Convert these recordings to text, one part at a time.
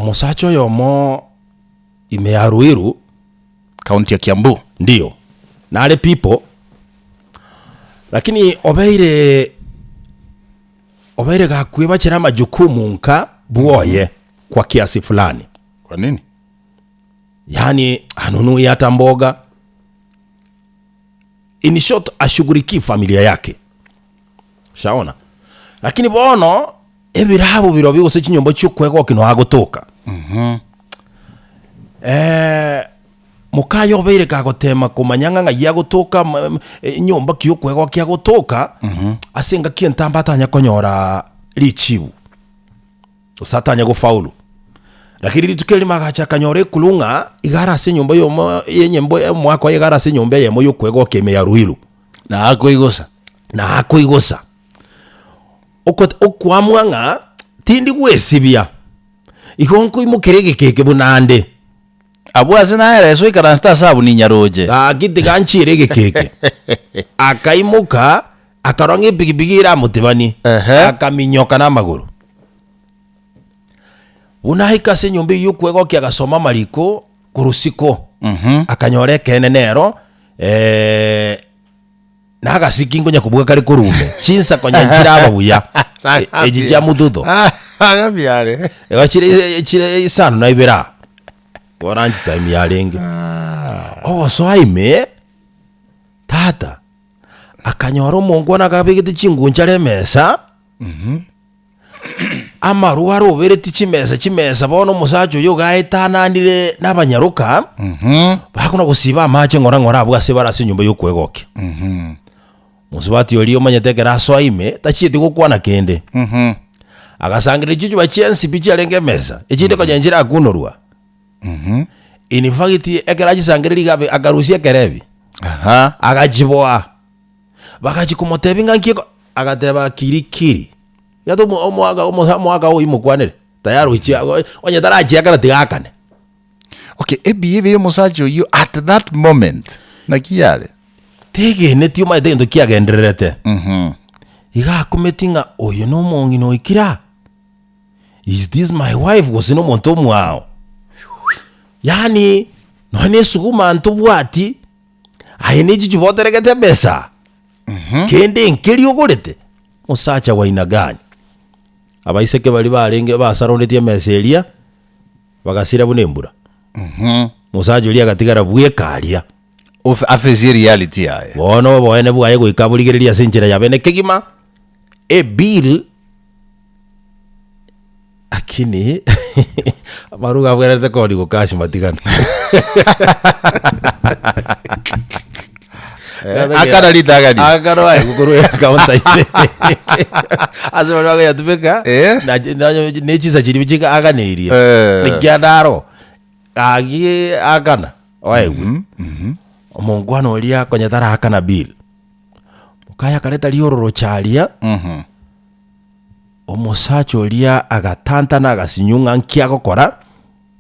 Omosacha oyomo ime ya Ruiru, County ya Kiambu. Ndiyo, nare people, lakini obeire obeire gakwebachera amajukumu nka bwoye kwa kiasi fulani. Kwa nini? Yaani hanunui hata mboga. In short ashughulikii familia yake. Shaona? Lakini bono ebirabu birobio gose chinyomba chi'okwegokia noa agotoka. Eh, mokaye obeire kagotema komanya ng'a ng'ai agotoka m- m- enyomba ki y'okwegokia agotoka, ase engaki entambe atanya konyora richibu, gose atanya gofaulu. Lakini rituko erimo agacha akanyora ekuru ng'a iga are ase enyomba yomo y'enyomba omwaka oye iga are ase enyomba eyemo y'okwegokia ime ya Ruiru. Na akoigosa. Na akoigosa. Oko okoamua ng'a tindi gwesibia, igo nkoimokera egeka eke buna ande. Abwo ase naye ase oikaransete ase abwo ninyaroche. Gaki tiga nchiere egeka eke. Akaimoka, akarora ng'a epigipigi eramotebanie, Ehe. akaminyoka namagoro. Buna aika ase enyomba eyio y'okwegokia agasoma amariko korwa isiko, akanyora ekeene nero na agasiki nkonya kobua kare korwa ime, chinsa konya nchiraba buya, E- echi chia mututo. Agabiare. Igo chire chire isano na ibere aa, bono lunch time yarenge. Ogosoa ime, tata, akanyora omonkwana akabegete chingunchara emesa, Amarwa aroberetie chimesa chimesa bono omosacha oyo iga aetananire nabanyaroka, bakona gosiba amache ng'ora ng'ora abwo ase bare ase enyomba y'okwegokia. Mosubati oria omanyete ekero asoa ime, tachieti gokwana kende. Agasangereria chichuba chiensi pi chiarenge emesa, echinde konya nchirakunorwa. In fact, ekero achisangereria iga abe akarusia ekerebi, agachiboa. Bagachia komotebia ng'a nki eko, agateba kiri kiri. Gete omo omoaka omosa omoaka oyio mokwanere, tayari ochia onye tarachiakana tiga akane. Okay, ebehavior ya omosacha oyio at that moment, naki yare? Tegeneti omanyete egento kiagendererete. Iga akumeti ng'a oyo na omong'ina oikire aa, is this my wife gose na omonto omwao? Yaani nonye na esuguma ntobwati. Aye nechichuba oteregete emesa, kende nkeria ogorete, mosacha wa aina gani? Abaiseke baria barenge basarondetie emesa eria, bagasira buna embura. Mosacha oria agatigara bweka aria. Of- afesie reality yaye. Bono oboene bwaye goika aborigererie ase enchera ya bene kegima, ebill Lakini amaruga abwenerete koonigwa cash matigana. Akana ritang'ani. Akana aye korwa ekaunta ime. Ase baria bakoyatumeka Eh. na- na- ne chinsa chiria chika aganeirie. Eh. Ekiagera naro gaki akana oegwe. Omongwana oria konya tarakana bill. Mokaya akareta riororoche aria. Omosacha oria agatantana agasinywa ng'a nki agokora.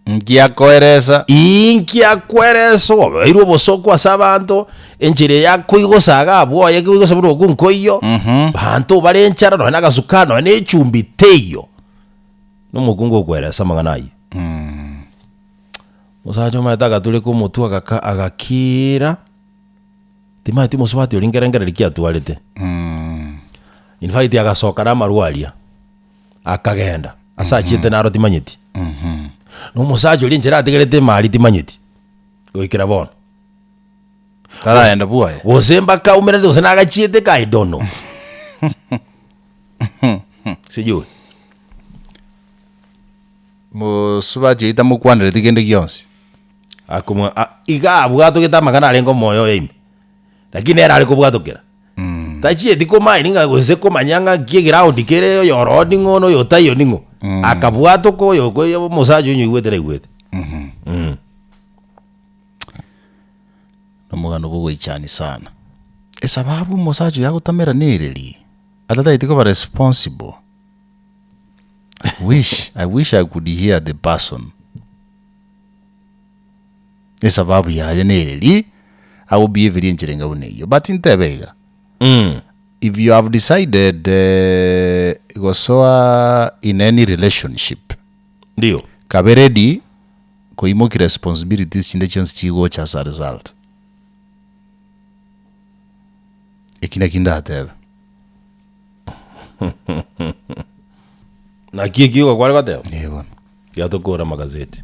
Nki akoeresa. Inki akweresa obeirwe obosooku ase abanto, enchera eye akoigosa iga abwo oye koigosa buna okwo nkoiyo, banto bare enchara nonya na agasukari nonya na echumbi teiyo. Na omokungu okweresa amang'ana ayio. Omosacha omanyete agatureka omotwe agaka agakiira. Timanyeti mosubati oria nkerengererio ki atwarete. In fact agasoka na amarwa aria, akagenda, ase achiete naro timanyeti. Na omosacha oria enchera atigerete emari timanyeti, goikera bono. Taragenda bwoye. Gose mpaka aumerete gose nagachiete ka I don't know. Sijui. Mosubati oyio tamokwanereti kende gionsi. Akomo a iga abwatogete amang'ana arenge omoyo oye ime, lakini nere are kobwatokera. Tachieti komaini ng'a gose komanya ng'a nki eground kere oyo oroo ning'o na oyo otaiyo ning'o. Akabwatoka oyo okoyo omosacha onye oigwete naigwete. Nomogano bwogoichani sana. Esababu omosacha oyo agotamera nereri, atatageti koba responsible. I wish, I wish I could hear the person. Esababu yaye nereri, agobehaveria enchera enga buna eyio. But ntebe iga, if you have decided gosoa in any relationship, Ndio. Kabe ready koimokia responsibilities chinde chionsi chigocha as a result. Eki naki ndatebe. Naki ekio igo kware goteba? Ee bono. Tiga tokore amagazeti.